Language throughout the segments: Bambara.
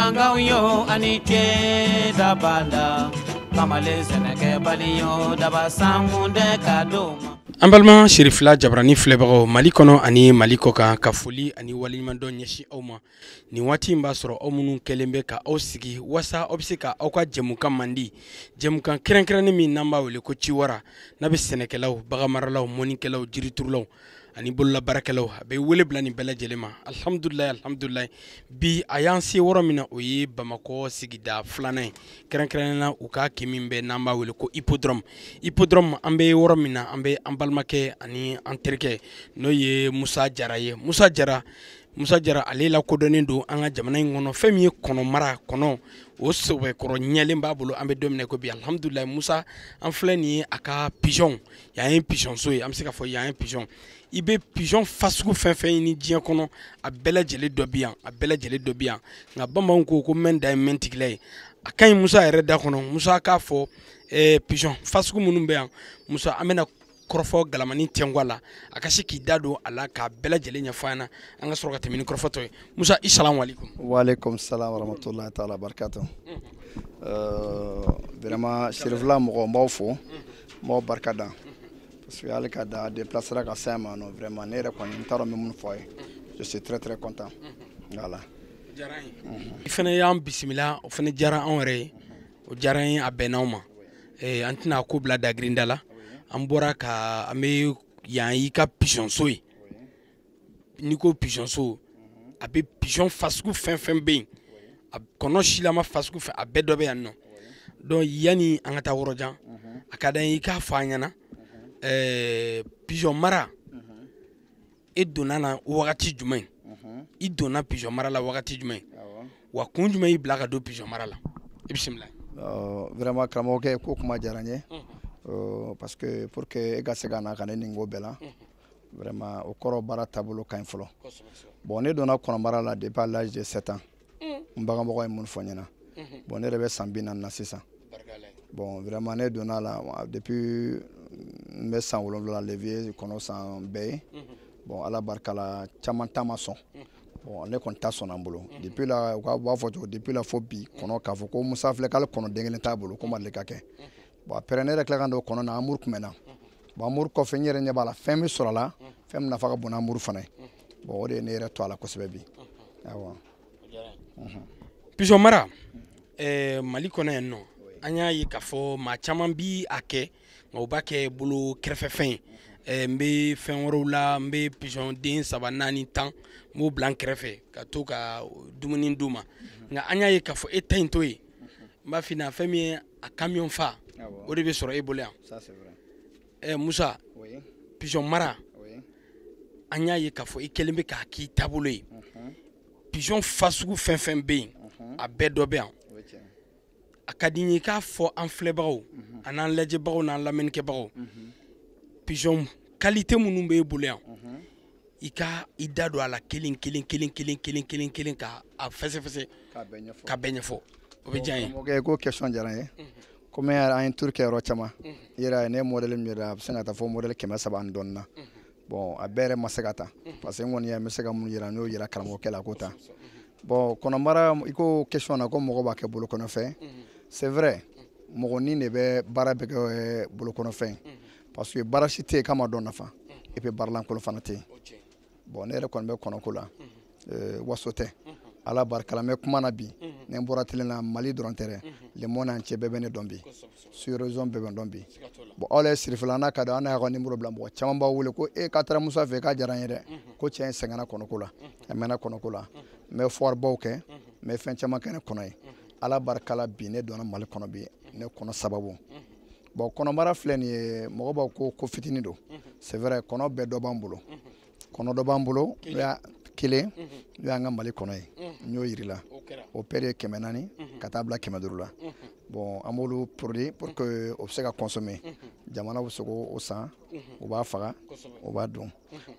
Bamanankanw yo ani ce dabada kamalen sɛnɛkɛbali yo daba sankun tɛ ka d'o ma. An balima Cherifila Jabarani filɛbagaw Mali kɔnɔ ani Mali kɔ kan, ka foli ani waleɲumandɔn ɲɛsin aw ma. Nin waati in b'a sɔrɔ aw minnu kɛlen bɛ ka aw sigi walasa aw bɛ se ka aw ka jɛmukan mandi, jɛmukan kɛrɛnkɛrɛnnen min n'an b'a wele ko Ciwara, n'a bɛ sɛnɛkɛlaw, baganmaralaw, mɔnikɛlaw, jiriturulaw ani bololabaarakɛlaw, a bɛ wele bila nin bɛɛ lajɛlen ma. Alhamdulilayi, alhamdulilayi, bi a y'an se yɔrɔ min na, o ye Bamakɔ sigida filanan ye, kɛrɛnkɛrɛnnen na u ka kin min bɛ n'an b'a wele ko Hippodrome. Hippodrome, an bɛ yɔrɔ min na, an bɛ an balimakɛ ani an terikɛ, n'o ye Musa Jara ye. Musa Jara, Musa Jara, ale lakodɔnnen don an ka jamana in kɔnɔ. Fɛn min ye kɔnɔmara kɔnɔ, o sɛbɛkɔrɔ ɲɛlen b'a bolo. An bɛ don min na ko bi, alhamdulilayi, Musa, an filɛ nin ye a ka pigeon. Yan ye pigeon so ye, an bɛ se k'a fɔ yan ye pigeon. I bɛ pigeon fasugu fɛn fɛn ɲini diɲɛ kɔnɔ, a bɛɛ lajɛlen dɔ bɛ yan, a bɛɛ lajɛlen dɔ bɛ yan. Nka bamananw ko mɛn dan ye mɛn tigila ye. A ka ɲi Musa yɛrɛ da kɔnɔ. Musa k'a fɔ pigeon fasugu minnu bɛ yan, Musa, an bɛna kɔrɔfɔ galamani tɛnku a la, a ka se k'i da don a la k'a bɛɛ lajɛlen ɲɛfɔ an ɲɛna, an ka sɔrɔ ka tɛmɛ ni kɔrɔfɔ tɔ ye. Musa, i salamu aleykum. Waaleykum salam warahmatulahi taala barakatu. Vraiment, Cherifila mɔgɔ, n b'aw fo, n b'aw barika da, parce que hali ka da déplacera ka se ma nɔ, vraiment ne yɛrɛ kɔni n t'a dɔn n bɛ mun fɔ a ye. Je suis très très content, voilà. I fana y'an bisimila, o fana diyara anw yɛrɛ ye, o diyara an ye, a bɛnna anw ma. An tɛna ko bila dagirinda la. An bɔra ka an bɛ yan y'i ka pigeon so ye. N'i ko pigeon so, a bɛ pigeon fasugu fɛn fɛn bɛ yen, a kɔnɔ silama fasugu fɛn, a bɛɛ dɔ bɛ yan nɔ. Donc yanni an ka taa yɔrɔ jan, a ka d'an ye i k'a fɔ an ɲɛna, pigeon mara, e donna na wagati jumɛn? I donna pigeon mara la wagati jumɛn? Wa kun jumɛn y'i bila ka don pigeon mara la? I bisimila. Vraiment, karamɔgɔkɛ, ko kuma diyara n ye, parce que pour que e ka se ka na ka ne nin ko bɛɛ la, vraiment o kɔrɔ baara taabolo ka ɲi fɔlɔ. Bon, ne donna kɔnɔmara la depuis à l'âge de 7 ans. N baganmɔgɔ ye mun fɔ n ɲɛna. Bon, ne yɛrɛ bɛ san 40 na sisan. Bon, vraiment ne donna la depuis n bɛ san 7 levier kɔnɔ san bɛɛ ye. Bon, ala barika la, caman ta ma sɔn. Bon, ne kɔni ta sɔnna n bolo depuis la. U b'a fɔ cogo, depuis la fo bi, kɔnɔ k'a fɔ ko Musa filɛ k'ale kɔnɔ den kelen t'a bolo, ko ma deli ka kɛ. Bon, après ne yɛrɛ tila ka don kɔnɔ na, amour tun bɛ n na. Bon, amour kɔfɛ, n yɛrɛ ɲɛ b'a la, fɛn bɛ sɔrɔ a la, fɛn min nafa ka bon n'amour fana ye. Bon, o de ye ne yɛrɛ to a la kosɛbɛ bi, awɔ. Pigeon mara, Mali kɔnɔ yan nɔ, an y'a ye k'a fɔ maa caman bi a kɛ, nka u b'a kɛ bolo kɛrɛfɛfɛn ye. N bɛ fɛn wɛrɛw la, n bɛ pigeon den 3, 4, 10, n b'o bila n kɛrɛfɛ ka to ka dumuni d'u ma. Nka an y'a ye k'a fɔ e ta in to yen, n b'a f'i ɲɛna, fɛn min ye a camion fa, o de bɛ sɔrɔ e bolo yan. Musa, pigeon mara, an y'a ye k'a fɔ i kɛlen bɛ k'a k'i taabolo ye. Pigeon fasugu fɛn fɛn bɛ yen, a bɛɛ dɔ bɛ yan. A ka di n ye i k'a fɔ an filɛbagaw an'an lajɛbagaw n'an lamɛnnikɛbagaw, pigeon qualité minnu b'e bolo yan, i ka i da don a la kelen kelen kelen kelen kelen kelen kelen, ka a fɛsɛfɛsɛ, ka bɛɛ ɲɛfɔ, o bɛ diya n ye. Karamɔgɔkɛ, ko question diyara n ye. Komi an ye tour kɛ yɔrɔ caman, i yɛrɛ ye, ne ye modèle min yira, a bɛ se ka taa fɔ modèle 300 ani dɔɔnin na. Bon, a bɛɛ yɛrɛ ma se ka ta, parce que n kɔni ye n bɛ se ka mun yira, n y'o yira karamɔgɔkɛ la k'o ta. Bon, kɔnɔmara, i ko question na ko mɔgɔ b'a kɛ bolo kɔnɔfɛn. C'est vrai, mɔgɔnin de bɛ baara bɛɛ kɛ bolo kɔnɔfɛn, parce que baara si tɛ yen k'a ma dɔn nafa, et puis baaralankolon fana tɛ yen. Bon, ne yɛrɛ kɔni bɛ kɔnɔko la, waso tɛ, ala barika la. N bɛ kuma na bi, ni n bɔra télé la, Mali dɔrɔn tɛ dɛ, le monde entier bɛɛ bɛ ne dɔn bi, sous région bɛɛ bɛ n dɔn bi. Bon, aw yɛrɛ Sirifila n'a ka di an y'a ka numéro bila, mɔgɔ caman b'aw wele ko e k'a taara Musa fɛ, k'a diyara n ye dɛ, ko cɛ in sɛgɛnna kɔnɔko la, a mɛnna kɔnɔko la. N bɛ foire baw kɛ, n bɛ fɛn caman kɛ ne kɔnɔ ye. Ala barika la bi, ne donna Mali kɔnɔ bi ne kɔnɔ sababu. Bon, kɔnɔmara filɛ nin ye, mɔgɔ b'a ko fitinin don. C'est vrai, kɔnɔ bɛɛ dɔ b'an bolo. Kɔnɔ dɔ b'an bolo, n'o y'a kelen, n'o y'an ka Mali kɔnɔ ye, n y'o yir'i la, o paire ye 400 ka taa bila 500 la. Bon, an b'olu produit pour que o bɛ se ka consommer, jamana bɛ se k'o san, u b'a faga, u b'a dun.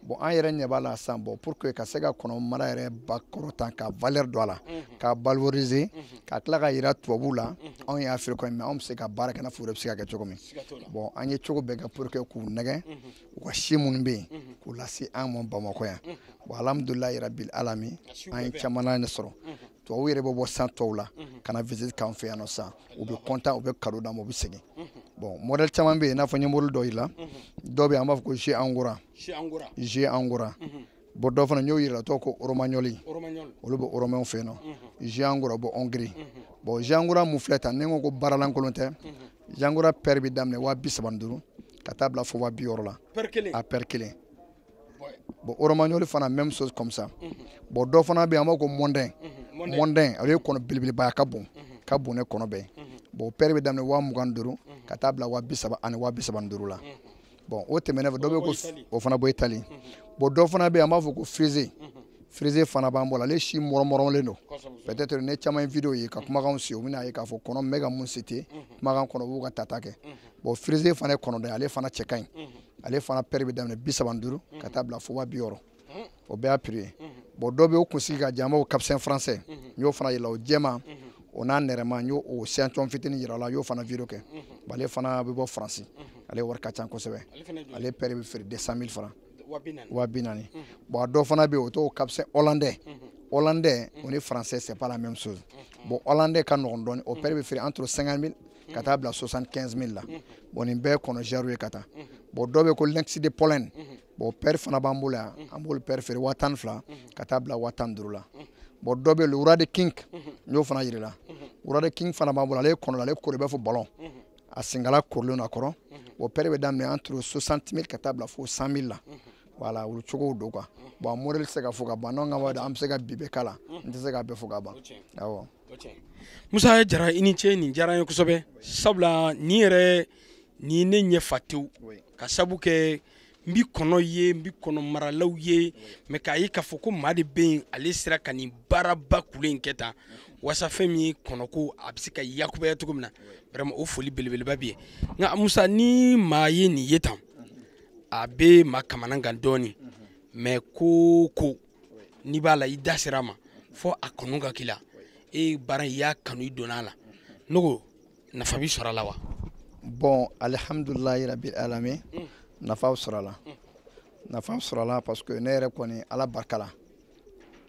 Bon, an yɛrɛ ɲɛ b'a la sisan. Bon, pour que ka se ka kɔnɔ mara yɛrɛ ba kɔrɔtan, ka valeur don a la, ka valoriser, ka tila ka yira tubabuw la, anw ye Africain, mais anw bɛ se ka baara kɛ n'a fɔ u yɛrɛ bɛ se ka kɛ cogo min. Bon, an ye cogo bɛɛ kɛ pour que k'u nɛgɛ, u ka si minnu bɛ yen, k'u lase an ma Bamakɔ yan. Bon, alhamdulilayi rabil alami, an ye caman sɔrɔ. Tubabu yɛrɛ bɛ bɔ san tɔw la ka na visite k'an fɛ yan nɔ sisan, u bɛ content, u bɛ cadeau d'an ma, u bɛ segin. Bon, modèle caman bɛ yen, i n'a fɔ n ye modèle dɔ yir'i la. Dɔw bɛ yen, an b'a fɔ ko G Angora. G Angora. Bon, dɔw fana n y'o yir'i la, o tɔgɔ ko Romagnoli. Olu bɛ Romains fɛ yen nɔ. G Angora bɔ Hongrie. Bon, G Angora mun filɛ tan, ni n ko ko baaralankolon tɛ. G Angora paire bɛ daminɛ 35 000 ka taa bila fo 60 000 la. A paire kelen. Bon, Romagnoli fana, même chose comme ça. Bon, dɔ fana bɛ yen, an b'a fɔ ko Mondain. Mondain, ale ye kɔnɔ belebeleba ye, a ka bon, ka bon ne kɔnɔ bɛɛ. Bon, paire bɛ daminɛ 25 000 ka taa bila 30 000 ani 35 000 la. Bon, o tɛmɛnen fɛ, dɔ bɛ yen ko o fana bɔ Italie. Bon, dɔ fana bɛ yen, an b'a fɔ ko frisé. Frisé fana b'an bolo, ale si mɔrɔmɔrɔlen don. Peut-être ne caman ye vidéo ye ka kumakanw si, u bɛna ye k'a fɔ kɔnɔ n bɛ ka mun citer kumakan kɔnɔ, u b'u ka tata kɛ. Bon, frisé fana ye kɔnɔ dɔ ye, ale fana cɛ ka ɲi. Ale fana paire bɛ daminɛ 35 ka taa bila fo 60 000. O bɛɛ y'a prix ye. Bon, dɔ bɛ yen, o kunsigi ka jan, an b'o capucin français. N y'o fana yira, o jɛman o n'a nɛrɛma, n y'o o échantillon fitinin yira o la, n y'o fana vidéo kɛ. Bon, ale fana bɛ bɔ Faransi, ale wari ka ca kosɛbɛ. Ale paire bɛ feere 200 000 francs. 40 000. Bon, a dɔ fana bɛ yen, o tɔgɔ capucin hollandais. Hollandais o ni français, c'est pas la même chose. Bon, hollandais ka nɔgɔn dɔɔni, o paire bɛ feere entre 50 000 ka taa bila 75 000 la. Bon, nin bɛɛ ye kɔnɔ genre ye ka taa. Bon, dɔ bɛ ko lynx de Pologne. Bon, paire fana b'an bolo yan, an b'olu paire feere 12 000 ka taa bila 15 000 la. Bon, dɔ bɛ yen, le roi de king, n y'o fana yir'i la. Roi de king fana b'an bolo, ale ye kɔnɔ la, ale kori i b'a fɔ ballon, a senkala korilen don a kɔrɔ. Bon, paire bɛ daminɛ entre 60 000 ka taa bila fo 100 000 la. Voilà, olu cogow don quoi. Bon, a modèle tɛ se ka fɔ ka ban, n'an ka an bɛ se ka bi bɛɛ k'a la, n tɛ se k'a bɛɛ fɔ ka ban, awɔ. Musa Jara, i ni ce, nin diyara n ye kosɛbɛ, sabula nin yɛrɛ nin ne ɲɛ fa tewu, ka sabu kɛ n bi kɔnɔ ye, n bi kɔnɔ maralaw ye, mɛ k'a ye k'a fɔ ko maa de bɛ yen, ale sera ka nin baaraba kule in kɛ tan, waasa fɛn min ye kɔnɔko a bɛ se ka yakubaya cogo min na. Vraiment, o foli belebeleba bɛ yen. Nka Musa, ni maa ye nin ye tan, a bɛ maa kamana gan dɔɔni, mɛ ko ko n'i b'a la, i da sera a ma fɔ a kanu ka k'i la. E baara in, i y'a kanu, i donna a la, ne ko nafa bi sɔrɔ a la wa? Bon, alihamudulilayi rabil alamin, nafa sɔrɔ a la, nafa sɔrɔ a la, parce que ne yɛrɛ kɔni, Ala barika la,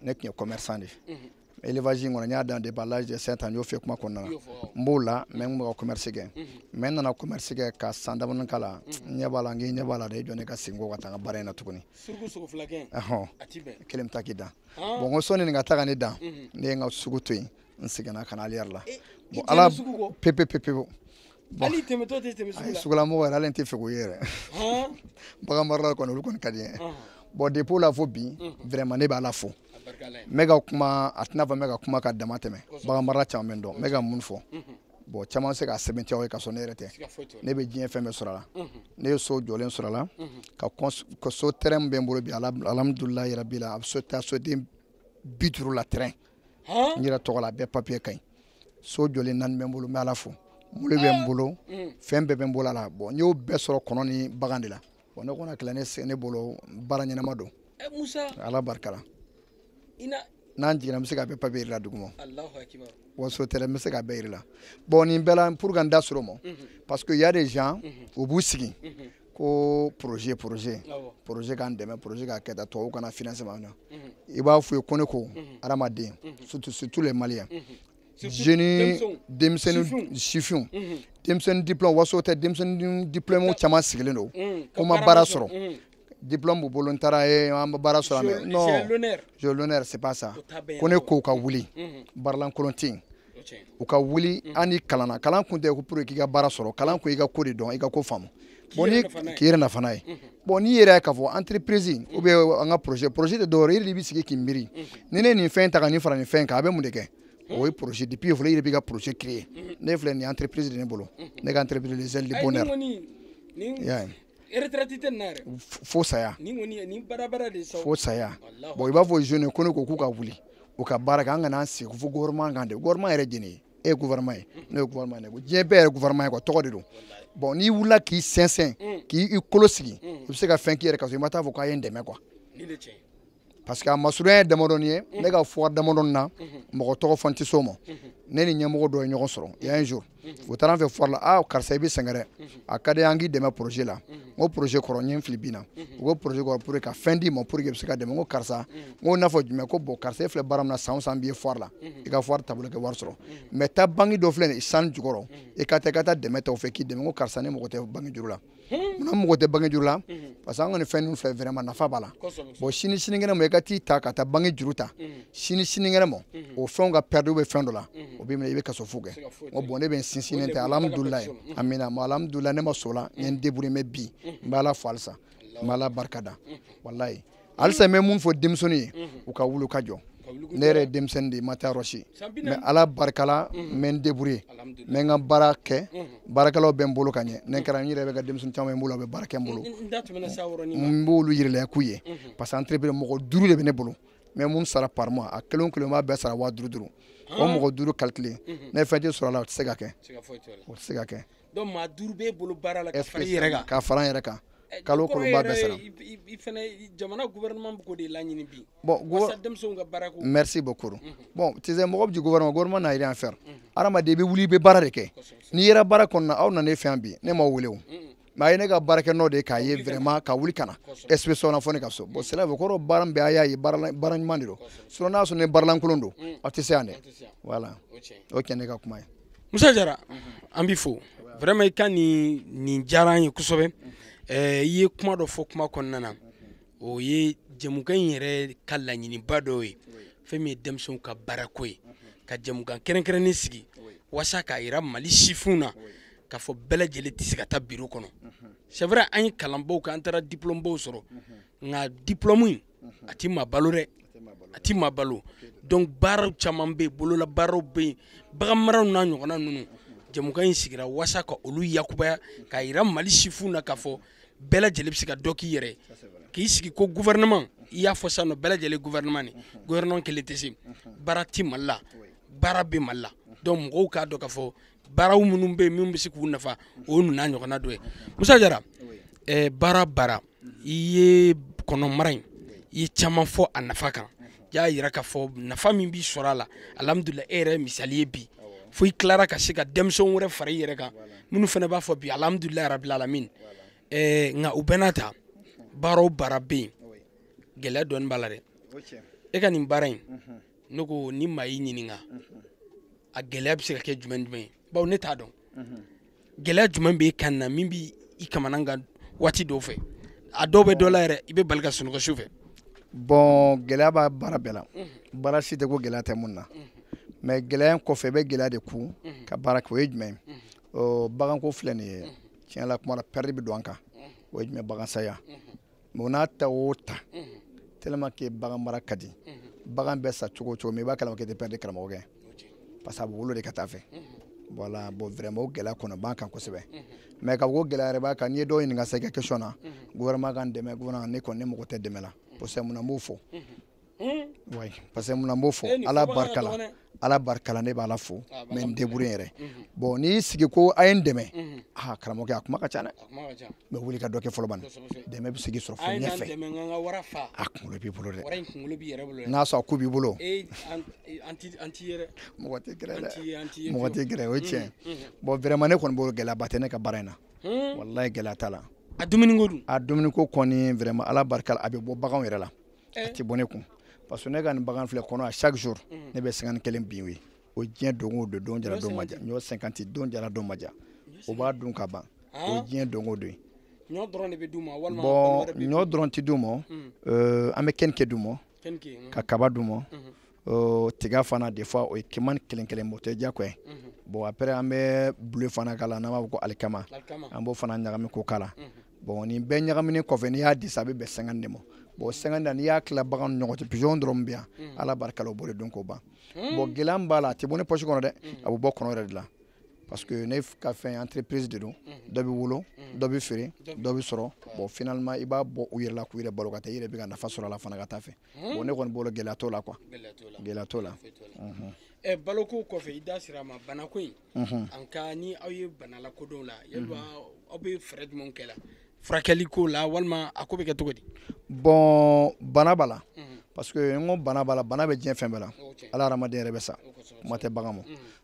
ne tun ye commerçant de ye. Élevage in kɔnɔ, n y'a dan depuis à l'âge de 7 ans, n y'o fɔ kuma kɔnɔna na, n b'o la, mais n kun bɛ ka commerce kɛ. Mais n nana commerce kɛ ka san damadɔni k'a la, n ɲɛ b'a la, n k'i ɲɛ b'a la dɛ, i jɔ ne ka segin kɔ ka taa n ka baara in na tuguni. Ɔhɔn, kelen bɛ taa k'i dan. Bon, n ko sɔnni nin ka taa ka ne dan, ne ye n ka sugu to yen, n seginna ka na ale yɛrɛ la. Bon, Ala pepe pepe pewu. Hali tɛmɛtɔ tɛ tɛmɛ sugu la? Sugulamɔgɔ yɛrɛ, hali n tɛ fɛ k'o ye yɛrɛ. Bagan marala kɔni, olu kɔni ka di n ye. Bon, depuis o la fo bi, vraiment ne bɛ Ala fo. N bɛ ka kuma, a tɛna fɔ n bɛ ka kuma ka dama tɛmɛ. Bagan marala caman bɛ n dɔn, n bɛ ka mun fɔ. Bon, caman bɛ se k'a sɛbɛntiya o ye ka sɔrɔ ne yɛrɛ tɛ. Ne bɛ diɲɛ fɛn bɛɛ sɔrɔ a la. Ne ye so jɔlen sɔrɔ a la, ka so terrain min bɛ n bolo bi, alhamdulilayi rabi la, a bɛ so taa soden 50 la, terrain. N yɛrɛ tɔgɔ la, a bɛɛ papier ka ɲi. So jɔlen naani bɛ n bolo, n bɛ Ala fo. Mobili bɛ n bolo, fɛn bɛɛ bɛ n bolo a la. Bon, n y'o bɛɛ sɔrɔ kɔnɔ ni bagan de la. Bon, ne kɔni hakili la, ne bolo baara ɲɛnama don. Ala barika la. N'an jiginna, n bɛ se k'a bɛɛ papier yir'i la duguma. Wa so tɛ dɛ, n bɛ se k'a bɛɛ yir'i la. Bon, nin bɛɛ la, pour que n da sɔrɔ o ma, parce que y a des gens, u b'u sigi ko projet, projet, projet k'an dɛmɛ, projet k'a kɛ tan, tubabuw kana financement na. I b'a f'u ye ko ne ko hadamaden, surtout surtout les Maliens, jeunes, denmisɛnnin sifinw, denmisɛnnin diplôme, waso tɛ, denmisɛnnin diplôme caman sigilen don ko ma baara sɔrɔ, diplôme b'u bolo, n taara ye, an bɛ baara sɔrɔ, mais non, j'ai l'honneur, c'est pas ça. Ko ne ko u ka wuli, baaralankolon tɛ yen, u ka wuli. An ni kalan na, kalan kun tɛ ko pour que k'i ka baara sɔrɔ, kalan kun i ka ko de dɔn, i ka ko faamu. Bon, ni k'i yɛrɛ nafa n'a ye. Bon, n'i yɛrɛ ye k'a fɔ entreprise ou bien an ka projet, projet tɛ dɔwɛrɛ ye, i yɛrɛ de b'i sigi k'i miiri, ni ne ye nin fɛn ta ka nin fara nin fɛn kan, a bɛ mun de kɛ? O ye projet. Depuis fɔlɔ, i yɛrɛ b'i ka projet créer. Ne filɛ nin entreprise de ne bolo, ne ka entreprise, les ailes du bonheur. I y'a ye, fo saya, fo saya. Bon, i b'a fɔ jeune ko ne ko k'u ka wuli, u ka baara kɛ, an kana an sigi fo gouvernement kan de. Gouvernement yɛrɛ jɛni ye, e ye gouvernement ye, ne ye gouvernement ye, diɲɛ bɛɛ yɛrɛ gouvernement ye quoi, tɔgɔ de don. Bon, n'i wulila k'i sɛnsɛn, k'i kolo sigi, i bɛ se ka fɛn k'i yɛrɛ ka sɔrɔ i ma taa fɔ k'a ye n dɛmɛ quoi, parce que a masurunya ye damadɔni ye. Ne ka fɔ damadɔni na, mɔgɔ tɔgɔ fɔ n tɛ s'o ma. Ne ni ɲɛmɔgɔ dɔ ye ɲɔgɔn sɔrɔ il y a un jour, u taara an fɛ foire la. Ah, karisa, i bɛ sɛgɛn dɛ, a ka di an k'i dɛmɛ projet la. N ko projet kɔrɔ, n ye n fili bin na. U ko projet kɔrɔ, pour que ka fɛn d'i ma, pour que i bɛ se ka dɛmɛ. N ko karisa, n ko n'a fɔ jumɛn? Ko bon, karisa, e filɛ baara min na, san o san b'i ye foire la, i ka foire taabolo kɛ, wari sɔrɔ, mais taa banque dɔ filɛ nin ye sanu jukɔrɔ, i ka taa dɛmɛ ta o fɛ k'i dɛmɛ. N ko karisa, ne mago tɛ banque juru la. Munna n mago tɛ banque juru la? Parce que an kɔni, fɛn ninnu filɛ, vraiment nafa b'a la. Bon, sini sinikɛnɛ ma, i ka t'i ta ka taa banque juru ta, sini sinikɛnɛ ma, o fɛnw ka perdu bɛ fɛn dɔ la, o b'i minɛ, i bɛ kaso fu kɛ. N ko bon, ne bɛ n sinsin tɛ, alhamdulilayi, amina. Ma alhamdulilayi, ne ma sɔn o la, n ye n débrouiller. Mais bi n bɛ Ala fo halisa, n bɛ Ala barika da, walayi. Halisa n bɛ mun fɔ denmisɛnnin ye? U ka wuli u ka jɔ. Ne yɛrɛ ye denmisɛnnin de ye, ma taa yɔrɔ si, mais Ala barika la, n bɛ n débrouiller, n bɛ n ka baara kɛ, baarakɛlaw bɛ n bolo ka ɲɛ. Ne kɛra n yɛrɛ bɛ ka denmisɛnnin caman bɛ n bolo, a bɛ baara kɛ n bolo, n b'olu yir'i la k'u ye, parce que entreprise mɔgɔ duuru de bɛ ne bolo. N bɛ mun sara par mois? A kelen o kelen, n b'a bɛɛ sara 5000 5000. O mɔgɔ duuru calculer, ne fɛn tɛ sɔrɔ a la, o tɛ se ka kɛ, o tɛ se ka kɛ. Donc maa duuru b'e bolo baara la ka fara i yɛrɛ kan? Ka fara n yɛrɛ kan, kalo o kalo n b'a bɛɛ sara. I fɛnɛ, jamana gouvernement bɛ k'o de laɲini bi. Bon, walasa denmisɛnw ka baara ko. Merci beaucoup. Bon, tu sais, mɔgɔ bɛ jigin gouvernement, gouvernement n'a rien à faire. Hadamaden, i bɛ wuli, i bɛ baara de kɛ. N'i yera baara kɔnɔna, aw nana ne fɛ yan bi, ne m'aw wele o. Mais a ye ne ka baarakɛ nɔ de ye k'a ye vraiment ka wuli ka na expression na fɔ ne ka so. Bon, cela veut kɔrɔ baara min bɛ, a y'a ye baara ɲuman de don. Sinon n'a y'a sɔrɔ ni baaralankolon don, aw tɛ se yan dɛ. Voilà. O tiɲɛ, ne ka kuma ye. Musa Jara, an b'i fo. Vraiment, i ka nin diyara an ye kosɛbɛ. I ye kuma dɔ fɔ kuma kɔnɔna na, o ye jɛmukan in yɛrɛ ka laɲiniba dɔ ye, fɛn min ye denmisɛnw ka baarako ye, ka jɛmukan kɛrɛnkɛrɛnnen sigi walasa k'a yira Mali sifinw na k'a fɔ bɛɛ lajɛlen tɛ se ka taa biro kɔnɔ. C'est vrai, an ye kalanbaw kɛ, an taara diplôme baw sɔrɔ, nka diplôme in a ti maa balo dɛ, a ti maa balo. Donc baaraw caman bɛ yen, bolola baaraw bɛ yen, bagan maraw n'a ɲɔgɔnna ninnu. Jɛmukan in sigira walasa ka olu yakubaya, k'a yira Mali sifinw na k'a fɔ bɛɛ lajɛlen bɛ se ka dɔ k'i yɛrɛ ye, k'i sigi ko gouvernement. I y'a fɔ sisan nɔ, bɛɛ lajɛlen gouvernement ni gouvernement kelen tɛ se. Baara ti Mali la, baara bɛ Mali la. Donc mɔgɔw k'a dɔn k'a fɔ baaraw minnu bɛ yen, min bɛ se k'u nafa, o ye n'a ɲɔgɔnna dɔ ye. Musa Jara, baara baara, i ye kɔnɔ mara in, i ye caman fɔ a nafa kan, i y'a yira k'a fɔ nafa min b'i sɔrɔ a la. Alhamdulilah, e yɛrɛ ye misali ye bi, fo i tilara ka se ka denmisɛnw wɛrɛ fara i yɛrɛ kan, minnu fana b'a fɔ bi alhamdulilayi rabil alamin. Nka o bɛɛ n'a ta, baara o baara bɛ yen, gɛlɛya dɔɔni b'a la dɛ. E ka nin baara in, ne ko ni maa y'i ɲininka, a gɛlɛya bɛ se ka kɛ jumɛn jumɛn ye? Bawo ne t'a dɔn gɛlɛya jumɛn b'e kan na min b'i kamana gan waati dɔw fɛ, a dɔw bɛ dɔ la yɛrɛ, i bɛ bali ka sunɔgɔ su fɛ. Bon, gɛlɛya b'a baara bɛɛ la, baara si tɛ ko gɛlɛya tɛ mun na. Mais gɛlɛya in kɔfɛ, i bɛ gɛlɛya de kun ka baara kɛ. O ye jumɛn ye? Baganko filɛ nin ye, tiɲɛ la, kuma la, perte bɛ don an kan. O ye jumɛn? Bagan saya. Mais o n'a ta o ta, tellement que bagan mara ka di, bagan bɛ sa cogo o cogo, mais i b'a kalama k'e tɛ perte karamɔgɔkɛ, parce que a bɛ wolo de ka taa fɛ. Voilà. Bon, vraiment, o gɛlɛya kɔnɔ b'an kan kosɛbɛ. Mais ka fɔ ko gɛlɛya yɛrɛ b'a kan, n'i ye dɔw ɲininka sisan i ka question na, gouvernement k'an dɛmɛ, gouvernement, ne kɔni, ne mago tɛ dɛmɛ la. Parce que munna n b'o fɔ? Oui, parce que munna n b'o fɔ? Ala barika la, Ala barika la, ne b'Ala fo, n bɛ n débrouiller yɛrɛ. Bon, n'i y'i sigi ko a ye n dɛmɛ, ah karamɔgɔkɛ, a kuma ka ca dɛ. N bɛ wuli ka dɔ kɛ fɔlɔ bani, dɛmɛ bɛ se k'i sɔrɔ fo ɲɛfɛ. A kunkolo b'i bolo dɛ, n'a sɔrɔ a ko b'i bolo. Mɔgɔ tɛ gɛrɛ dɛ, mɔgɔ tɛ gɛrɛ, o ye tiɲɛ. Bon, vraiment, ne kɔni bolo, gɛlɛyaba tɛ ne ka baara in na, walayi, gɛlɛya t'a la. A dumuniko dun? A dumuniko kɔni, vraiment, Ala barika la, a bɛ bɔ baganw yɛrɛ la, a tɛ bɔ ne kun. Parce que ne ka nin bagan filɛ kɔnɔ, à chaque jour ne bɛ 51 bin o ye. O diɲɛ don o don, don jara don ma ja, ɲɔ 50, don jara don ma ja, o b'a dun ka ban. O ye diɲɛ don o don ye. Ɲɔ dɔrɔn de bɛ d'u ma walima? Bon, ɲɔ dɔrɔn tɛ d'u ma. An bɛ kenike d'u ma, ka kaba d'u ma, tiga fana des fois, o ye kiman kelen kelen, o tɛ diyagoya ye. Bon, après an bɛ blé fana k'a la, n'an b'a fɔ ko alikama, an b'o fana ɲagami k'o k'a la. Bon, nin bɛɛ ɲagaminen kɔfɛ, n'i y'a di sa, a bɛ bɛn 50 de ma. Bon, 50, n'i y'a tila bagan ni ɲɔgɔn cɛ, pigeon dɔrɔn bɛ yan, Ala barika la, o b'o de dun k'o ban. Bon, gɛlɛya min b'a la, a tɛ bɔ ne poche kɔnɔ dɛ, a bɛ bɔ kɔnɔ yɛrɛ de la. Parce que ne ka fɛn entreprise de don, dɔ bɛ wolo, dɔ bɛ feere, dɔ bɛ sɔrɔ. Bon, finalement i b'a bɔ u yɛrɛ la k'u yɛrɛ balo ka taa, i yɛrɛ bɛ ka nafa sɔrɔ a la fana ka taa fɛ. Bon, ne kɔni bolo, gɛlɛya t'o la quoi, gɛlɛya t'o la. Baloko kɔfɛ, i da sera a ma, banako in, en cas ni aw ye bana lakodɔn la, yalima aw bɛ fɛɛrɛ jumɛnw kɛ la furakɛli ko la, walima a ko bɛ kɛ cogo di? Bon, bana b'a la, parce que n ko bana b'a la, bana bɛ diɲɛ fɛn bɛɛ la. Ala hadamaden yɛrɛ bɛ sa, kuma tɛ bagan ma.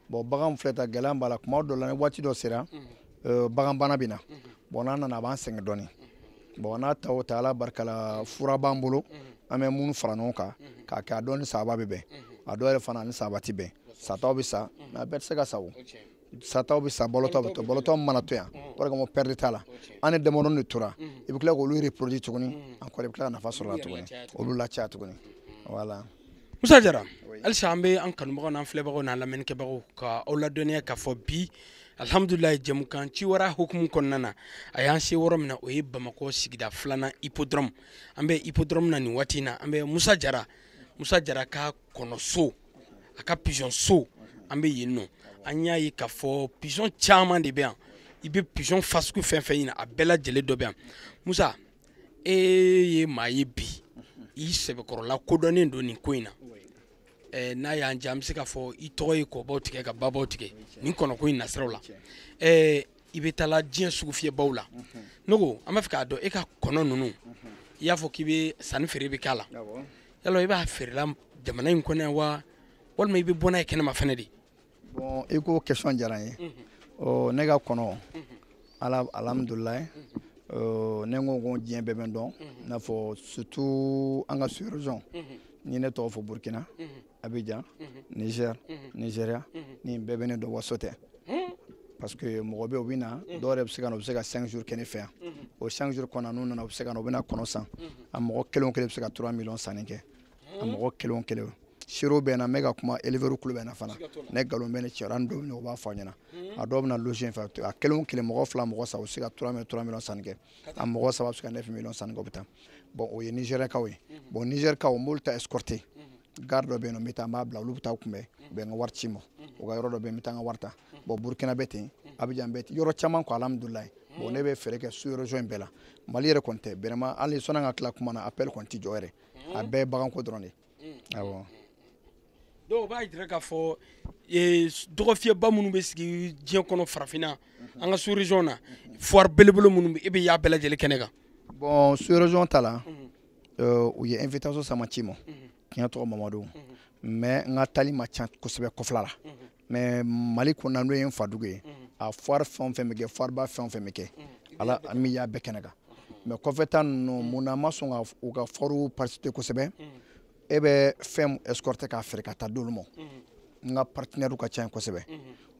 Bon, bagan filɛ ta, gɛlɛya b'a la. Kuma dɔ la, ni waati dɔ sera, bagan bana bɛ na. Bon, n'a nana, a b'an sɛgɛn dɔɔni. Bon, n'a ta o ta, Ala barika la, fura b'an bolo, an bɛ minnu fara ɲɔgɔn kan k'a kɛ. A dɔw ni saba bɛ bɛn, a dɔw yɛrɛ fana ni saba ti bɛn. Sataw bɛ sa, mais a bɛɛ tɛ se ka sa. O sataw bɛ sa, balotɔ bɛ to. Balotɔ mana to yan, o de kama perte t'a la. An ni damadɔni de tora, i bɛ tila k'olu reproduire tuguni encore, i bɛ tila ka nafa sɔrɔ a la tuguni, olu lacaya tuguni, voilà. Musa Jara, halisa an bɛ an kanubagaw n'an filɛbagaw n'an lamɛnnikɛbagaw ka aw ladɔnniya k'a fɔ bi, alhamdulilayi, jɛmukan ciwara hukumu kɔnɔna na, a y'an se yɔrɔ min na, o ye Bamakɔ sigida filanan hippodrome. An bɛ hippodrome na nin waati in na. An bɛ Musa Jara, Musa Jara ka kɔnɔso, a ka pigeon so, an bɛ yen nɔ. An y'a ye k'a fɔ pigeon caman de bɛ yan. I bɛ pigeon fasugu fɛn fɛn ɲini, a bɛɛ lajɛlen dɔ bɛ yan. Musa, e ye maa ye bi, i sɛbɛkɔrɔla kodɔnnen don nin ko in na. N'a y'an diya, an bɛ se k'a fɔ i tɔgɔ ye kɔbaw tigɛ ka babaw tigɛ nin kɔnɔko in nasiraw la. I bɛ taa la diɲɛ sugufiyɛbaw la. Ne ko an b'a fɛ k'a dɔn, e ka kɔnɔ ninnu, i y'a fɔ k'i bɛ sanni feere bɛ k'a la, yala i b'a feerela jamana in kɔnɔ yan wa, walima i bɛ bɔ n'a ye kɛnɛma fɛnɛ de? Bon, i ko question diyara n ye. Ɔ, ne ka kɔnɔ, ala, alhamdulilayi, ne ko diɲɛ bɛɛ bɛ n dɔn, i n'a fɔ surtout an ka sous-région. Ni ne tɔgɔ fɔ, Burkina, Abidjan, Niger, Nigeria, nin bɛɛ bɛ ne dɔn, waso tɛ, parce que mɔgɔ bɛ yen, u bɛ na, dɔw yɛrɛ bɛ se ka na, u bɛ se ka 5 jours kɛ ne fɛ yan. O 5 jours kɔnɔna, n'u nana, u bɛ se ka na, u bɛ na kɔnɔ san. A mɔgɔ kelen o kelen bɛ se ka 3 millions sanni kɛ, a mɔgɔ kelen o kelen. Seerew bɛ na, n bɛ ka kuma, éleveur kulo bɛ na fana. Ne nkalon bɛ ne cɛ an dɔw bɛ na, u b'a fɔ a ɲɛna. A dɔw bɛ na loger fɛ. A kelen o kelen, mɔgɔ fila, mɔgɔ saba, u bɛ se ka 3 millions, 3 millions sanni kɛ. A mɔgɔ saba bɛ se ka 9 millions sanni kɛ, u bɛ taa. Bon, o ye Nigérikaw ye. Bon, Nigérikaw, n b'olu ta escorter. Gare dɔ bɛ yen nɔ, n bɛ taa, n b'a bila, olu bɛ taa kunbɛn, u bɛ n ka wari ci n ma. U ka yɔrɔ dɔ bɛ yen, n bɛ taa n ka wari ta. Bon, Burkina bɛ ten, Abidjan bɛ ten, yɔrɔ caman quoi, alhamdulilayi. Bon, ne bɛ feere kɛ sous région in bɛɛ la. Mali yɛrɛ kɔni tɛ, vraiment, hali sɔnni an ka tila kuma na, appel kɔni tɛ jɔ yɛrɛ. A bɛɛ ye baganko dɔrɔn de ye, awɔ. Donc o b'a jira k'a fɔ dɔgɔfiyɛba minnu bɛ sigi diɲɛ kɔnɔ, farafinna, an ka sous région na, foire belebele minnu bɛ, e bɛ y'a bɛɛ lajɛlen kɛnɛ kan. Bon, sous région ta la, u ye invitation sama ci ma. Tiɲɛ tɔgɔ Mamadu, mais n ka tali ma ca kosɛbɛ kɔfɛla la. Mais Mali kɔnɔna, n'o ye n fadugu ye, a foire fɛn o fɛn bɛ kɛ, foire ba fɛn o fɛn bɛ kɛ, ala, an bɛ y'a bɛɛ kɛnɛ kan. Mais kɔfɛ ta ninnu, mun na n ma sɔn ka u ka foire participer kosɛbɛ? E bɛ fɛn escorter k'a feere ka taa d'olu ma, n ka partenaire ka ca yen kosɛbɛ.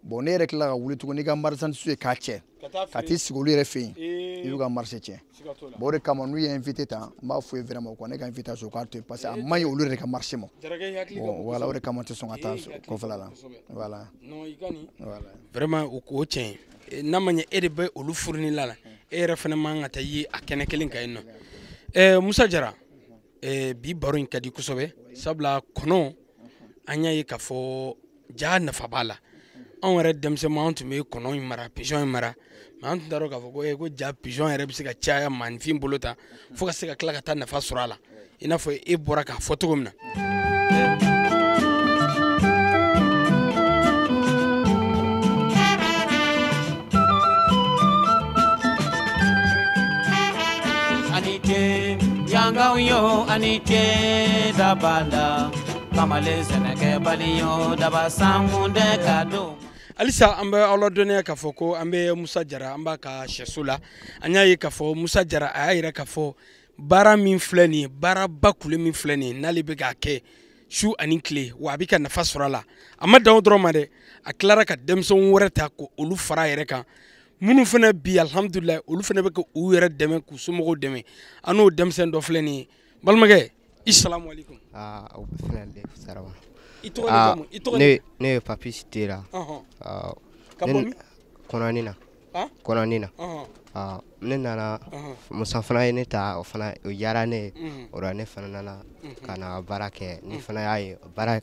Bon, ne yɛrɛ tila ka wuli tuguni n'i ka marchandise ye k'a cɛ ka t'i sigi olu yɛrɛ fɛ yen, i b'u ka marché tiɲɛ. Bon, o de kama, n'u ye invité ta, n b'a f'u ye vraiment, u ka ne ka invitation, u k'a to yen, parce que a man ɲi olu yɛrɛ ka marché ma. Bon, voilà, o de kama n tɛ sɔn ka taa kɔfɛla la, voilà. Voilà, vraiment, o tiɲɛ ye. N'a ma ɲɛ e de bɛ olu fournir la, e yɛrɛ fana man ka taa ye a kɛnɛ kelen kan yen nɔ. Musa Jara, bi baro in ka di kosɛbɛ, sabula kɔnɔ, an y'a ye k'a fɔ ja nafa b'a la. Anw yɛrɛ denmisɛnnin, an tun bɛ kɔnɔ in mara, pigeon in mara, mais an tun t'a dɔn k'a fɔ ko ja pigeon yɛrɛ bɛ se ka caya maninfin bolo ta fo ka se ka tila ka taa nafa sɔrɔ a la, i n'a fɔ e bɔra k'a fɔ cogo min na. Ani ce yangaw yo, ani ce dabala kamalen sɛnɛkɛbali yo, daba sankun dɛ ka don. Halisa an bɛ aw ladɔnniya k'a fɔ ko an bɛ Musa Jara, an b'a ka sɛso la. An y'a ye k'a fɔ Musa Jara, a y'a yira k'a fɔ baara min filɛ nin ye, baaraba kule min filɛ nin ye, n'ale bɛ k'a kɛ su ani tile, wa a bɛ ka nafa sɔrɔ a la. A ma dan o dɔrɔn ma dɛ, a tilara ka denmisɛnw wɛrɛ ta k'olu fara a yɛrɛ kan, minnu fana bi, alhamdulilayi, olu fana bɛ ka u yɛrɛ dɛmɛ k'u somɔgɔw dɛmɛ. An n'o denmisɛn dɔ filɛ nin ye. Balimakɛ, i salamu aleykum. Aa, o fana de sarama. I tɔgɔ ni jamu, i tɔgɔ ni? Ne ye Papi Sitera. Ka bɔ min? Kɔnɔni na. Kɔnɔni na. Ne nana, Musa fana ye ne ta, o fana o diyara ne ye. O la ne fana nana ka na baara kɛ. Ni fana y'a ye baara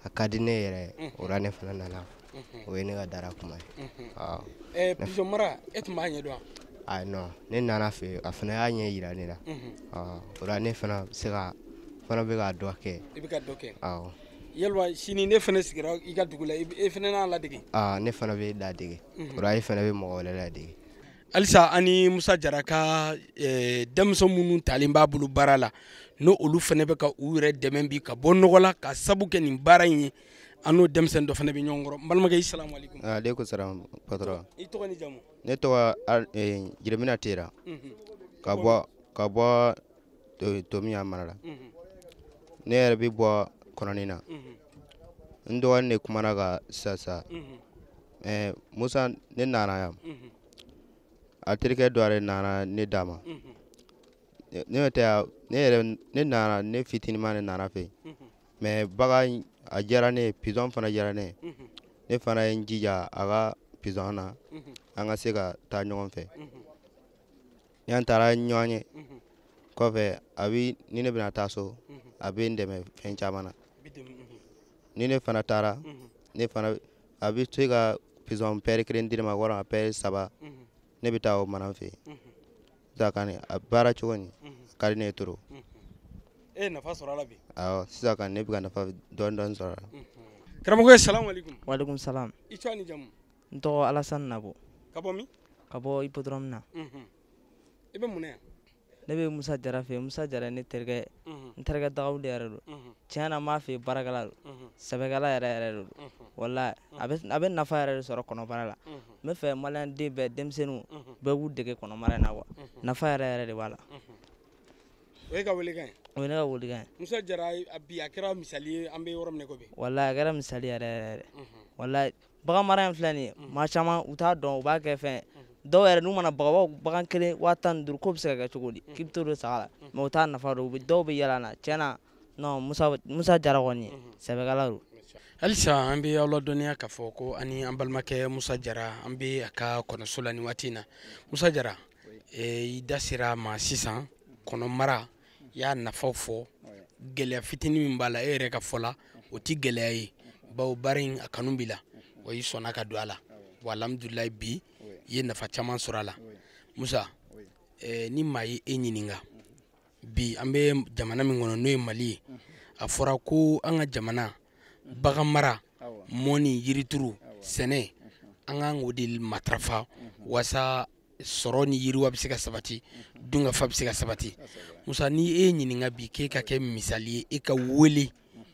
a ka di ne yɛrɛ, o la ne fana nana. O ye ne ka dara kuma ye. Pigeon mara, e tun b'a ɲɛdɔn wa? Ah non, ne nana fɛ, a fana y'a ɲɛ yira ne la. O la ne fana bɛ se ka fana bɛ ka dɔ kɛ. I bɛ ka dɔ kɛ. Awɔ. Yalima sini ne fana sigira i ka dugu la, e fana n'a ladege? Aa, ne fana bɛ ladege. O la e fana bɛ mɔgɔ wɛrɛ ladege. Halisa an ni Musa Jara ka denmisɛn minnu talen b'a bolo baara la, n'o olu fana bɛ ka u yɛrɛ dɛmɛ bi ka bɔ nɔgɔ la ka sabu kɛ nin baara in ye. An n'o denmisɛnnin dɔ fana bɛ ɲɔgɔn kɔrɔ. N balimakɛ, i salamu aleykum. Aleykum salam patron. I tɔgɔ ni jamu? Ne tɔgɔ Jeremina Tera. Ka bɔ Tomiya mara la. Ne yɛrɛ bɛ bɔ Kɔnɔni na. N dɔgɔnin de kumana ka sisan. Musa, ne nana yan. A terikɛ dɔ yɛrɛ nana ne d'a ma. Ne tɛ ne yɛrɛ ne nana ne fitininma ne nana fɛ. Mais bagan a diyara ne ye, pigeon fana diyara ne ye. Ne fana ye n jija a ka pigeon na, an ka se ka taa ɲɔgɔn fɛ. Ni an taara ɲɔgɔn ye kɔfɛ, a bɛ ni ne bɛna taa so, a bɛ n dɛmɛ fɛn caman na. Ni ne fana taara, ne fana a bɛ se ka pigeon paire kelen di ne ma walima paire 3, ne bɛ taa o mara n fɛ yen. Sisan kɔni a baara cogo nin ka di ne ye trop. E ye nafa sɔrɔ a la bi? Awɔ, sisan kɔni ne bɛ ka nafa dɔɔni dɔɔni sɔrɔ a la. Karamɔgɔ, salamu aleykum. Waaleykum salam. I tɔgɔ ni jamu? N tɔgɔ Alasani Nabo. Ka bɔ min? Ka bɔ hippodrome na. I bɛ mun na yan? Ne bɛ Musa Jara fɛ yen. Musa Jara ye ne terikɛ, n terikɛ dagaw de yɛrɛ don. Tiɲɛ na, n b'a fɛ yen, baarakɛla don, sɛbɛkɛla yɛrɛ yɛrɛ de don. Walahi, a bɛ nafa yɛrɛ de sɔrɔ kɔnɔbara la. N bɛ fɛ maliyɛn den bɛɛ, denmisɛnninw bɛɛ k'u dege kɔnɔmara in na quoi. Nafa yɛrɛ yɛrɛ de b'a la. O ye ka welekan ye? O ye ne ka welekan ye. Musa Jara bi a kɛra misali ye an bɛ yɔrɔ min na ko bi. Walahi, a kɛra misali yɛrɛ yɛrɛ. Walahi, bagan mara in filɛ nin ye, maa caman u t'a dɔn, u b'a kɛ fɛn. Dɔw yɛrɛ n'u mana bagan kelen 15,000 k'o bɛ se ka kɛ cogo di? K'i bɛ t'o don saga la, mais u t'a nafa dɔn, u bɛ dɔw bɛ yɛlɛ a la. Tiɲɛ na, non, Musa Jara kɔni sɛbɛkɛla don. Halisa an bɛ aw ladɔnniya k'a fɔ ko ani an balimakɛ Musa Jara, an bɛ a ka kɔnɔso la nin waati in na. Musa Jara, i da sera a ma sisan, kɔnɔmara i y'a nafaw fɔ, gɛlɛya fitinin min b'a la e yɛrɛ ka fɔ la, o ti gɛlɛya ye, bawo baara in a kanu b'i la, wa i sɔnna ka don a la, wa alhamdulilayi bi i ye nafa caman sɔrɔ a la. Musa, ni maa ye e ɲininka bi, an bɛ jamana min kɔnɔ n'o ye Mali ye, a fɔra ko an ka jamana bagan mara, mɔni, yirituru, sɛnɛ, an k'an k'o de matarafa walasa sɔrɔ ni yiriwa bɛ se ka sabati, dunkafa bɛ se ka sabati. Musa, ni e ɲininka bi k'e ka kɛ misali ye, e ka wele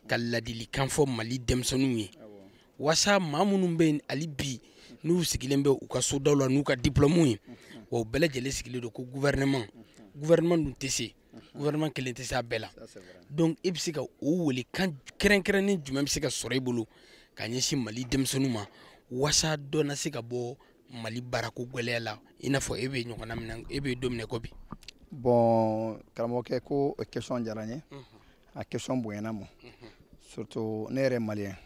ka ladilikan fɔ Mali denmisɛnninw ye, walasa maa minnu bɛ yen hali bi n'u sigilen bɛ u ka sodaw la n'u ka diplôme ye, wa u bɛɛ lajɛlen sigilen don ko gouvernement dun tɛ se, gouvernement kelen tɛ se a bɛɛ la. Donc e bɛ se ka o welekan kɛrɛnkɛrɛnnen jumɛn bɛ se ka sɔrɔ e bolo ka ɲɛsin Mali denmisɛnninw ma walasa dɔ na se ka bɔ Mali baarako gɛlɛya la, i n'a fɔ e bɛ ɲɔgɔnna min na, e bɛ don min na ko bi? Bon, karamɔgɔkɛ, ko question diyara n ye, a question bonyana ma, surtout ne yɛrɛ maliyɛn,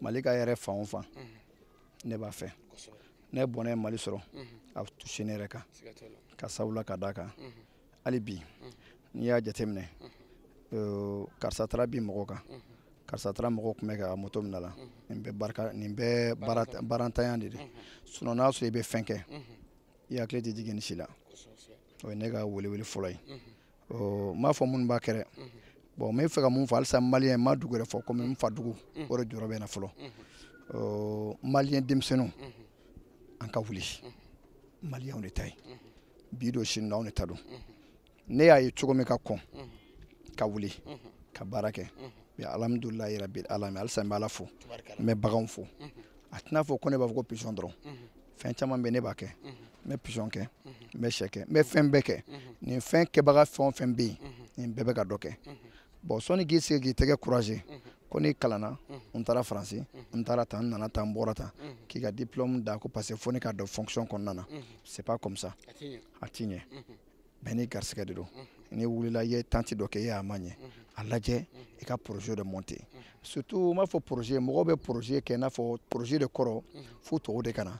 Mali ka yɛrɛ fan o fan ne b'a fɛ. Ne bɔnɛ ye Mali sɔrɔ, a bɛ touché ne yɛrɛ kan, ka sabula ka d'a kan hali bi n'i y'a jateminɛ, karisa taara bin mɔgɔw kan, karisa taara mɔgɔw kunbɛ ka moto minɛ la, nin bɛɛ barika, nin bɛɛ baarantanya de don. Sinon n'a sɔrɔ i bɛ fɛn kɛ, i hakili tɛ jigin nin si la. O ye ne ka welewele fɔlɔ ye. N m'a fɔ minnu b'a kɛ dɛ. Bon, n bɛ fɛ ka mun fɔ halisa maliyɛn, n ma dugu yɛrɛ fɔ komi n fa dugu, o de jɔyɔrɔ bɛ n na fɔlɔ. Maliyɛn denmisɛnninw, an ka wuli, maliyɛnw de ta ye bi don, sini don, anw de ta don. Ne y'a ye cogo min ka kɔn ka wuli ka baara kɛ bi, alhamdulilayi rabil alamin, halisa n bɛ Ala fo, n bɛ baganw fo. A tɛna fɔ ko ne b'a fɔ ko pigeon dɔrɔn, fɛn caman bɛ ne b'a kɛ, n bɛ pigeon kɛ, n bɛ sɛ kɛ, n bɛ fɛn bɛɛ kɛ. Nin fɛn kɛbaga fɛn o fɛn bɛ yen, nin bɛɛ bɛ ka dɔ kɛ. Bon, sɔnni k'i sigi k'i tɛgɛ courage ko n'i kalanna, n taara Faransi, n taara tan, n nana tan, n bɔra tan, k'i ka diplôme da ko parce que fo ne ka dɔn fonction kɔnɔna na, c'est pas comme ça, a ti ɲɛ. Bɛɛ n'i garisɛgɛ de don. N'i wulila i ye tanti dɔ kɛ, e y'a ma ɲɛ, a lajɛ i ka projet dɔ monter. Surtout n b'a fɔ projet, mɔgɔw bɛ projet kɛ i n'a fɔ projet de kɔrɔ fo tɔw de ka na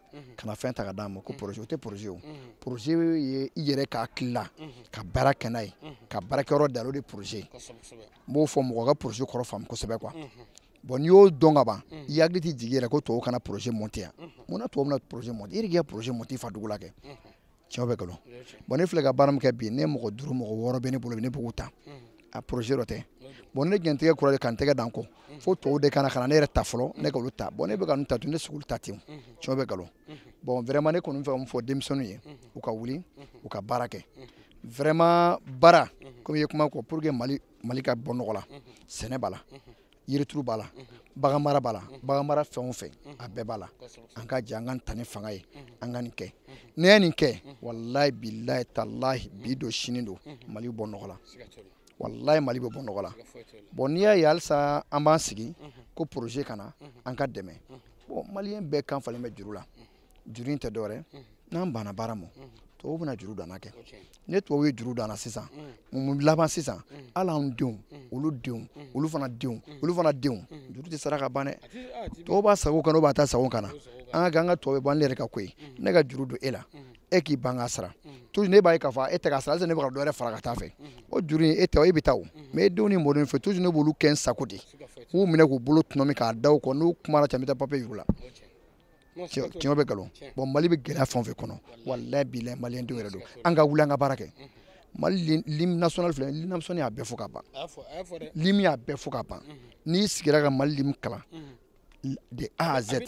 fɛn ta ka d'a ma ko projet. O tɛ projet o. Projet ye i yɛrɛ ka hakili la ka baara kɛ n'a ye, ka baarakɛyɔrɔ dayɛlɛ, o de projet. N b'o fɔ mɔgɔ ka projet kɔrɔ faamu kosɛbɛ quoi. Bon, n'i y'o dɔn ka ban, i hakili tɛ jigin yɛrɛ ko tɔw kana projet monter yan. Munna tɔw bɛna projet monter? I yɛrɛ k'i ka projet monter i fa dugu la kɛ. Tiɲɛ bɛ nkalon. Bon, ne filɛ ka baara min kɛ bi, ne mɔgɔ 5 mɔgɔ 6 bɛ ne bolo, ne b'u ta, a projet dɔ tɛ. Bon, ne jɛn tɛgɛ kura ka n tɛgɛ dan kɔ fo tɔw de kana ka na ne yɛrɛ ta fɔlɔ, ne ka olu ta. Bon, ne bɛ ka ninnu ta ten, ne sigi olu ta ten. Tiɲɛ bɛ nkalon. Bon, vraiment ne kɔni fɛ ka mun fɔ denmisɛnninw ye, u ka wuli u ka baara kɛ. Vraiment baara, komi i ye kuma kɔ, pour que Mali ka bɔ nɔgɔ la, sɛnɛ b'a la, yirituru b'a la. Bagan mara b'a la, bagan mara fɛn o fɛn a bɛɛ b'a la. An ka jɛ an ka ta ni fanga ye, an ka nin kɛ. N'i ye nin kɛ, walayi bilayi talahi, bi don sini don, Mali bɔ nɔgɔ la. Walayi Mali bɛ bɔ nɔgɔ la. Bon, n'i y'a ye halisa an b'an sigi ko projet ka na an ka dɛmɛ. Bon, maliyɛn bɛɛ kan falen bɛ juru la. Juru in tɛ dɔwɛrɛ, n'an banna baara ma, tubabu bɛna juru danna kɛ. Ne tubabu ye juru danna sisan, mun laban sisan? Hali anw denw, olu denw, olu fana denw, olu fana denw, juru tɛ sara ka ban dɛ. Tubabu b'a sago kan, n'o b'a ta sago kan na. An ka kɛ an ka tubabu bɔ an yɛrɛ ka ko ye. Ne ka juru don e la, e k'i ban k'a sara. Toujours ne b'a ye k'a fɔ e tɛ k'a sara, halisa ne bɛ ka dɔ wɛrɛ fara ka taa fɛ. O juru in e tɛ, e bɛ taa o. Mais e denw ni mɔdenw fɛ, toujours ne b'olu kɛ n sago de. K'u minɛ k'u bolo tɔnɔmi k'a da u kɔ, n'u kumana cɛ, n bɛ taa papiye yir'u la. Tiɲɛ bɛ nkalon. Bon, Mali bɛ gɛlɛya fɛn o fɛn kɔnɔ, walayi bilayi maliyɛn denw yɛrɛ don. An ka wuli an ka baara kɛ. Mali l'hymne national filɛ, l'hymne national y'a bɛɛ fɔ ka ban. L'hymne y'a bɛɛ fɔ ka ban. N'i sigira ka Mali l'hymne kalan de A à Z,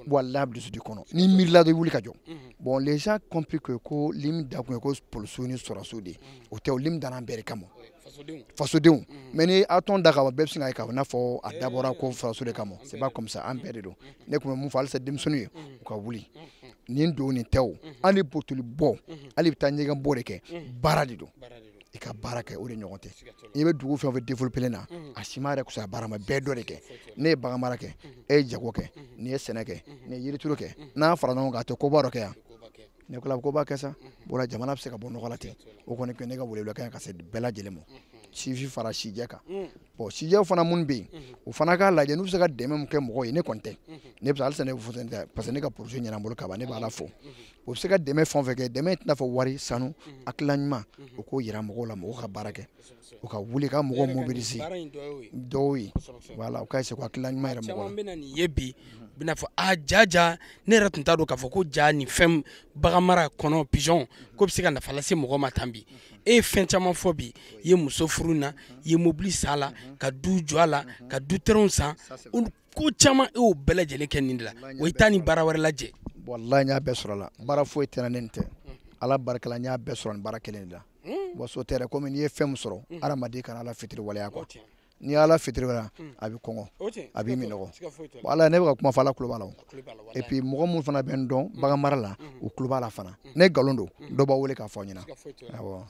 walayi a bɛ dusu di kɔnɔ. N'i miirila dɔrɔn i wuli ka jɔ. Bon, les gens compris que ko l'hymne dakun ye ko polisiw ni sɔrɔdasiw de ye. O tɛ o, l'hymne danna an bɛɛ de kama. Fasodenw. Mais ni a tɔn da ka ban, bɛɛ bɛ sin k'a ye k'a fɔ n'a fɔ a dabɔra ko faso de kama. C'est pas comme ça, an bɛɛ de don. Ne tun bɛ mun fɔ halisa denmisɛnninw ye, u ka wuli. Nin don nin tɛ o. Hali botoli bɔ, hali bɛ taa ɲɛgɛn bɔ de kɛ, baara de don. I ka baara kɛ, o de ɲɔgɔn tɛ. I bɛ dugu fɛn o fɛn développé na, a si ma yɛrɛ kusaya baara ma, bɛɛ dɔ de kɛ. Ne ye bagan mara kɛ, e ye jago kɛ, nin ye sɛnɛ kɛ, nin ye yirituru kɛ. N'an fara ɲɔgɔn kan, a tɛ koba dɔ kɛ yan. Ne ko la koba kɛ sa, bɔra jamana bɛ se ka bɔ nɔgɔ la ten. O kɔni ne ka welewelekan ka se bɛɛ lajɛlen ma. Sifin fara sijɛ kan. Bon, sijɛ fana minnu bɛ yen, o fana k'a lajɛ n'u bɛ se ka dɛmɛ min kɛ mɔgɔw ye. Ne kɔni tɛ, ne bɛ halisa ne bɛ fɔ tɛ, parce que ne ka projet ɲɛna n bolo ka ban, ne b'a la fɔ. O bɛ se ka dɛmɛ fɛn o fɛn kɛ, dɛmɛ tɛna fɔ wari, sanu, hakilina ɲuman, o k'o yira mɔgɔw la, mɔgɔw ka baara kɛ, o ka wuli ka mɔgɔw mobiliser dɔw ye. Voilà, o ka essayer ko hakilina ɲuman yɛrɛ mɔgɔw la. Caman bɛ na nin ye bi, u bɛna fɔ a ja ne yɛrɛ tun t'a dɔn k'a fɔ ko ja nin fɛn bagan mara kɔnɔ pigeon ko bɛ se ka nafa lase mɔgɔ ma tan bi. E ye fɛn caman fɔ bi, i ye muso furu na, i ye mobili san a la, ka du jɔ a la, ka du terrain san, ko caman e y'o bɛɛ lajɛlen kɛ nin de la. O i t'a ni baara wɛrɛ lajɛ. Walayi n y'a bɛɛ sɔrɔ a la, baara foyi tɛ na ne nin tɛ. Ala barika la, n y'a bɛɛ sɔrɔ nin baara kelen de la. Bon, so tɛ dɛ, komi n'i ye fɛn min sɔrɔ, hadamaden kana Ala fitiri waleya quoi. N'i ye Ala fitiri waleya, a bɛ kɔngɔ, a b'i minɔgɔ. Bon, Ala ne bɛ ka kuma fɔ, Ala tulo b'a la o. Et puis mɔgɔ minnu fana bɛ n dɔn bagan mara la, u tulo b'a la fana. Ne nkalon don, dɔ b'a wele k'a fɔ aw ɲɛna. Awɔ,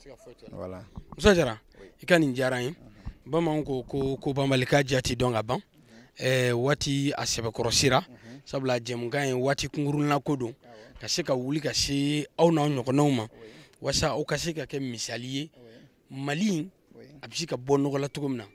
voilà. Musa Jara, i ka nin diyara n ye. Bamananw ko ko banbali ka jati dɔn ka ban. Waati a sɛbɛkɔrɔ sera, sabula jɛmukan ye waati kunkurunna ko don, ka se ka wuli ka se aw n'aw ɲɔgɔnnaw ma, walasa aw ka se ka kɛ misali ye. Mali a bɛ se ka bɔ nɔgɔ la cogo min na,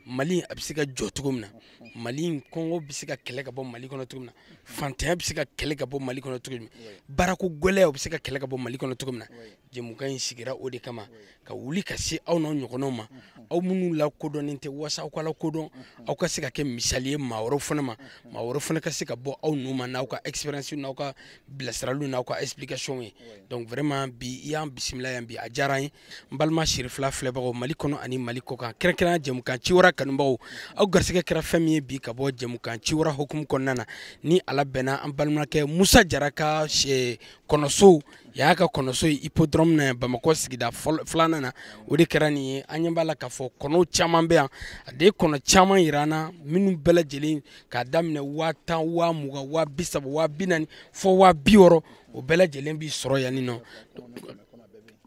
Mali a bɛ se ka jɔ cogo min na, Mali kɔngɔ bɛ se ka kɛlɛ ka bɔ Mali kɔnɔ cogo min na, fantanya bɛ se ka kɛlɛ ka bɔ Mali kɔnɔ cogo min na, baarako gɛlɛya bɛ se ka kɛlɛ ka bɔ Mali kɔnɔ cogo min na. Jɛmukan in sigira o de kama, ka wuli ka se aw n'aw ɲɔgɔnnaw ma, aw minnu lakodɔnnen tɛ, walasa aw ka lakodɔn, aw ka se ka kɛ misali ye maa wɛrɛw fana ma, maa wɛrɛw fana ka se ka bɔ aw nu ma n'aw ka expérience n'aw ka bilasiraliw n'aw ka explication ye. Donc vraiment bi i y'an bisimila yan bi, a diyara an ye. N balima Sirifila filɛbagaw Mali kɔnɔ ani Mali kɔkan, kɛrɛnkɛrɛnnenya jɛmukan Ciwara kanubagaw, aw garisɛgɛ kɛra fɛn min ye bi ka bɔ jɛmukan Ciwara hukumu kɔnɔna na, ni ala bɛnna an balimakɛ Musa Jara ka kɔnɔso, y'a ka kɔnɔso ye hippodrome na Bamakɔ sigida filanan na, o de kɛra nin ye. An ɲɛ b'a la k'a fɔ kɔnɔw caman bɛ yan, a de ye kɔnɔ caman yira an na minnu bɛɛ lajɛlen k'a daminɛ 10,000, 20,000, 30,000, 40,000 fo 60,000, o bɛɛ lajɛlen b'i sɔrɔ yan nin nɔ,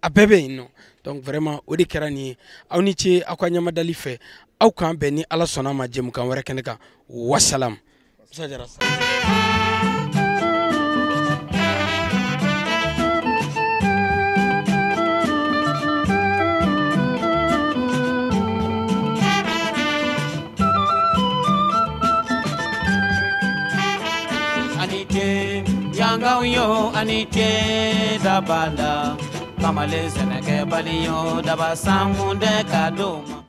a bɛɛ bɛ yen nɔ. Donc vraiment o de kɛra nin ye. Aw ni ce aw ka ɲamadali fɛ, aw k'an bɛn ni Ala sɔnna ma jɛmukan wɛrɛ kɛnɛ kan. Wasalam. Musa Jara. Yangaw yo ani ce dabala, kamalen sɛnɛkɛbali yo daba sankunde ka d'o ma.